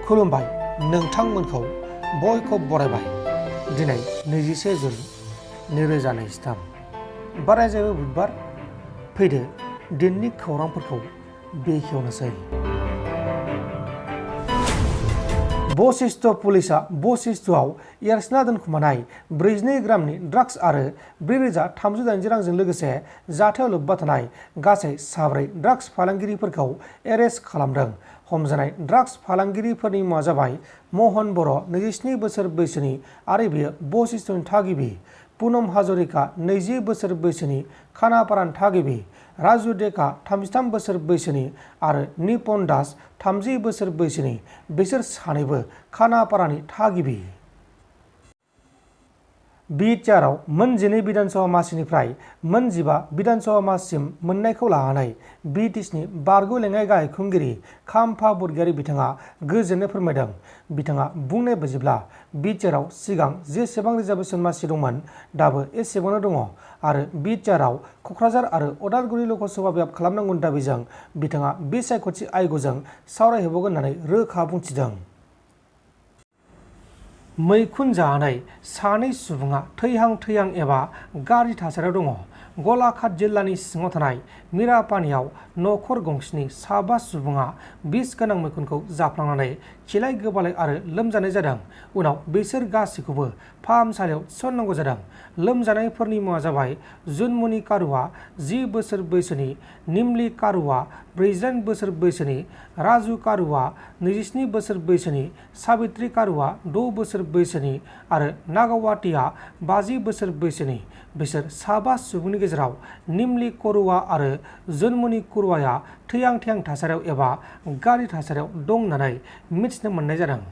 खुलुमबाय नोंथांमोनखौ बयखौ बरायबाय दिनै 21 जुन 2023 बाराय जायो बुधबार फैदो दिननि खौरांफोरखौ बेखेवनोसै। बशिष्ट पुलिसा बशिष्टआव एरसोना दोनखुमानाय 42 ग्रामनि ड्राग्स आरो 4,380 रांजों लोगोसे जाथायाव लोब्बा थानाय गासै 4 ड्राग्स फालांगिरिफोरखौ एरेस्ट खालामदों। हमजानाय ड्राग्स फालांगिरिफोरनि मुङा जाबाय महन बर' 27 बोसोर बैसोनि आरो बियो बशिष्टनि थागिबि, पुनम हाजरिका 20 बोसोर बैसोनि खानापारानि थागिबि, राजु डेका 33 बोसोर बैसोनि आरो निपन दास 30 बोसोर बैसोनि बिसोर सानैबो खानापारानि थागिबि। बिटिआरआव मोन 12 विधानसभा मासिनिफ्राय मोन 15 विधानसभा मासिसिम मोननायखौ लानानै बिटिसिनि बारग' लेङाइ गाहाय खुंगिरि खाम्फा बरगयारि बिथाङा गोजोननाय फोरमायदों। बिथाङा बुंनाय बायदिब्ला बिटिआरआव सिगां जेसेबां रिजार्भेसन मासि दंमोन दाबो एसेबांनो दङ आरो बिटिआरआव क'क्राझार आरो उदालगुरि लकसभा बियाब खालामनांगौनि दाबिजों बिथाङा बिसायख'थि आय'गजों सावरायहैबावगोन होननानै रोखा बुंथिदों। मैखुन जानानै सानै सुबुङा थैहां एबा गाज्रि थासारियाव दङ। गलाघाट जिल्लानि सिङाव थानाय मिरापानियाव नखर गंसेनि 5 सुबुङा बिस गोनां मैखुनखौ जाफ्लांनानै खिलाय गोबालाय आरो लोमजानाय जादों। उनाव बिसोर गासैखौबो फाहामसालियाव थिसननांगौ जादों। लोमजानायफोरनि मुङा जाबाय जुनमुनि कारुआ 10 बोसोर बैसोनि, निमली कारुआ 48 बोसोर बैसोनि, राजु कारुआ 27 बोसोर बैसोनि, साबित्री कारुआ 6 बोसोर बैसोनि आरो नागावातिया 50 बोसोर बैसोनि। बिसोर 5 सुबुंनि गेजेराव निमली करुआ आरो जुनमुनि करुआया थैहां थासारियाव एबा गाज्रि थासारियाव दं होननानै मिथिनो मोननाय जादों।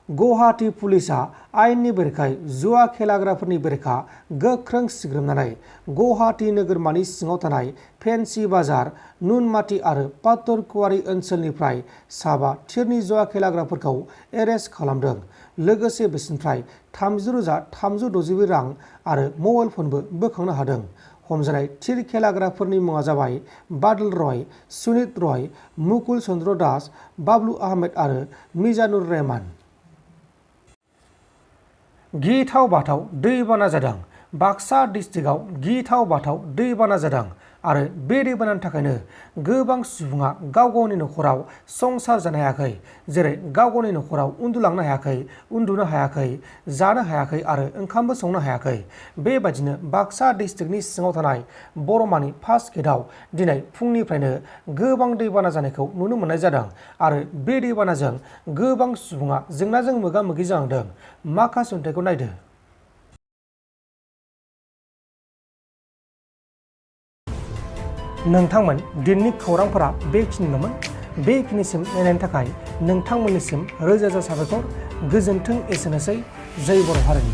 गुवाहाटी पुलिसा आयेननि बेरेखायै जुवा खेलाग्राफोरनि बेरेखा गोख्रों सिग्रोमनानै गुवाहाटी नोगोरमानि सिङाव थानाय फेन्सि बाजार, नुनमाटि आरो पातरकुवारि ओनसोलनिफ्राय 5 थिरनि जुवा खेलाग्राफोरखौ एरेस्ट खालामदों। लोगोसे बिसोरनिफ्राय 30,360 रां आरो मबाइल फनबो बोखांनो हादों। हमजानाय थिर खेलाग्राफोरनि मुङा जाबाय बादल रय, सुनित रय, मुकुल चन्द्र दास, बाबलु आहमेद आरो मिजानुर रहमान। गिथाव बाथाव दैबाना जादों। बाक्सा डिस्ट्रिक्टआव गिथाव बाथाव दैबाना जादों आरो बे दैबानानि थाखायनो गोबां सुबुङा गाव गावनि न'खराव संसार जानो हायाखै, जेरै गाव गावनि न'खराव उन्दुलांनो हायाखै, उन्दुनो हायाखै, जानो हायाखै आरो ओंखामबो संनो हायाखै। बेबायदिनो बाक्सा डिस्ट्रिक्टनि सिङाव थानाय बरमानि फार्स्ट गेटआव दिनै फुंनिफ्रायनो गोबां दैबाना जानायखौ नुनो मोननाय जादों आरो बे दैबानाजों गोबां सुबुङा जेंनाजों मोगा मोगि जानांदों। माखासे नुथायखौ नायदो। नोंथांमोन दिननि खौरांफोरा बेखिनिल'मोन। बेखिनिसिम नायनायनि थाखाय नोंथांमोननिसिम रोजा रोजा साबायखर। गोजोन्थों। एसेनोसै। जय बर' हारिनि।